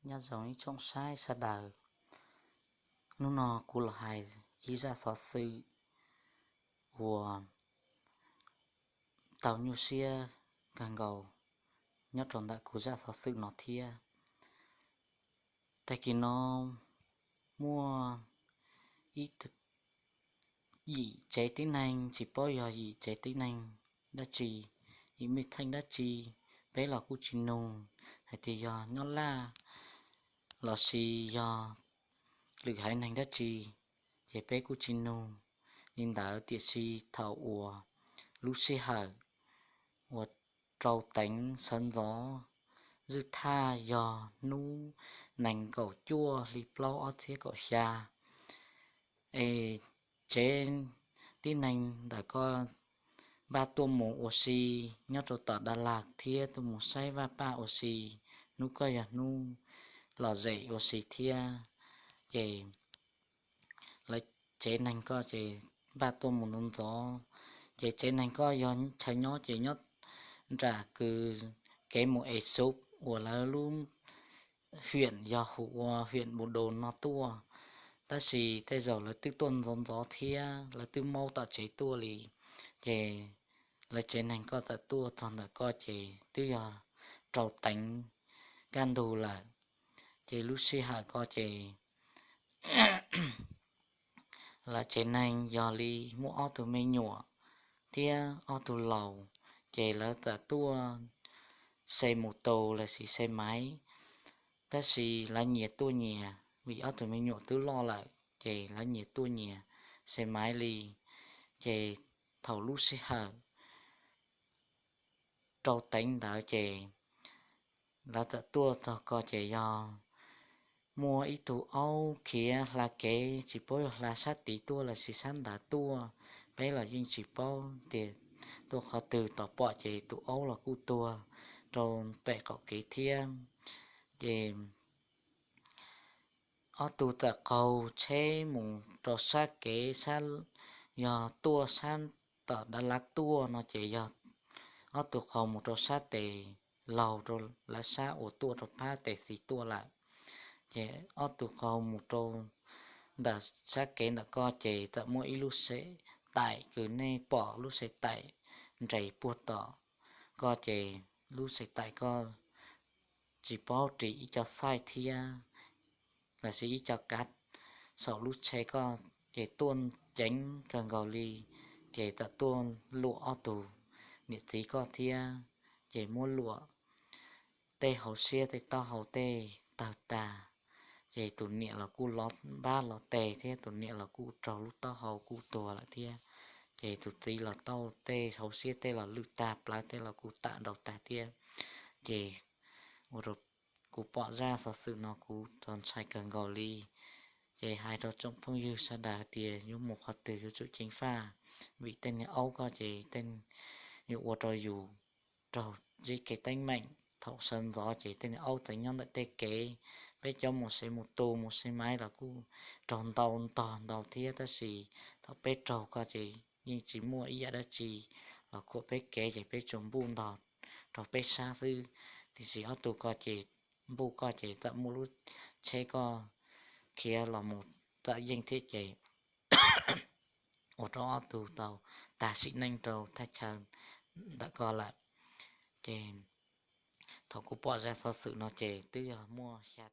Nyob zoo ib tsoom saib sawv daws, hnub no kuv los hais ib zaj xov xwm uas tau nyuaj siab kawg nkaus nyob rau ntawm kuv zaj xov xwm no thiab. Tag kis no muaj ib yim tsev tib neeg, tsis paub yog yim tsev tib neeg dab tsi, yim mej txheej dab tsi, peb los kuj tsis nug hais tias yog nyob Laj lossis yog lwm haiv neeg dab tsi, ces peb kuj tsis nug li ntawd. Tiam sis thaum uas lub sij hawm uas rau teev sawv ntxov, zwj thaj yog hnub nees nkaum cuaj hli plaub ob txhiab kaum xya, es tsev tib neeg ntawm ko npaj tuaj mus ua si nyob rau tom Daa Las thiab tuaj mus saib Vaj Paj ua si. Hnub ko yog hnub lom zem ua si thiab, ces lawv tsev neeg ko ces npaj tuaj mus ntxov ntxov. Ces tsev neeg ko yog chaw nyob ces nyob nram kws kev mus Es Xub uas lawv lub hiam yog hu ua hiam Npus Dos no tuaj. Tab sis tej zaum lawv twb tuaj ntxov ntxov thiab lawv twb maub tom tsev tuaj li. Ces lawv tsev neeg ko txawm tuaj txog ntawm ko ces twb yog rau teev kaj ntug lawm. Ces lub sij hawm ko ces lawv tsev neeg yog li muaj ob tug me nyuam thiab ob tug laus, ces lawv txawm tuaj xe mus tus lossis xe maiv. Tab sis lawv nyias tuaj nyias, vim ob tug me nyuam twb loj lawm ces lawv nyias tuaj nyias xe maiv li. Ces thaum lub sij hawm rau teev ntawd ces lawv txawm tuaj txog ko ces yog muaj ib tug aub khiav hla kev, tsis paub yog hla sab tid tuaj lossis sab ntawd tuaj, peb los yeej tsis paub tias tuaj qhov twg, tos pom ces tus aub los kuj tuag rau pem qaum kev thiab. Ces ob tug txawm qaug tsheb mus rau sab kev, sab, yog tuaj sab tom Daa Las tuaj no ces yog ob tug qaug mus rau sab tes laug rau lawv sab uas tuaj rau phab tes xis tuaj lawm. Ces ob tug qaug mus rau ntawm sab kev ntawm ko ces txawm muaj ib lub xe taim kws nej pom lub xe taim nres puag tom ko ces lub xe taim ko tsis paub ris ib co xaij thiab lossis ib co kav saum lub tsheb ko, ces tuaj ceev kawg nkaus li. Ces txawm tuaj luam ob tug niam txiv ko thiab, ces muab luam tej hauv siab tej taub hau tej tawg tag. Ces tus niam los kuj los npab los tes thiab, tus niam los kuj raug lub taub hau kuj tuag lawm thiab. Ces tus txiv los tau tej hauv siab tej los lwj tag, plawv tej los kuj tam nrau tag thiab. Ces ua rau kuv pom zaj xov xwm no kuv txaus ntshai kawg nkaus li. Ces hais rau tsoom phooj ywg sawv daws hais tias yuav mus qhov twg yuav tsum ceev faj, vim tej niag aub ko ces tej yuav ua rau yus raug ntsib kev teeb meem. Thaum sawv ntxov ces tej niag aub txawm nyob ntawm tej kev, peb cov mus xe mus tus mus xe maiv los kuj raug ntau ntog ntau thiab, tab sis thaum peb raug ko ces yeej tsis muaj ib yam dab tsi los khuam peb kev, ces peb tsuas npuj ntog rau peb sab xwb. Tiam sis ob tug ko ces npuj ko ces txawm muaj lub tsheb ko khiav los mus txawm yeej thiab ces ua rau ob tug tau tag sim neej rau thaj chaw ntawm ko lawm. Ces thaum kuv pom zaj xov xwm no ces twb yog muaj xya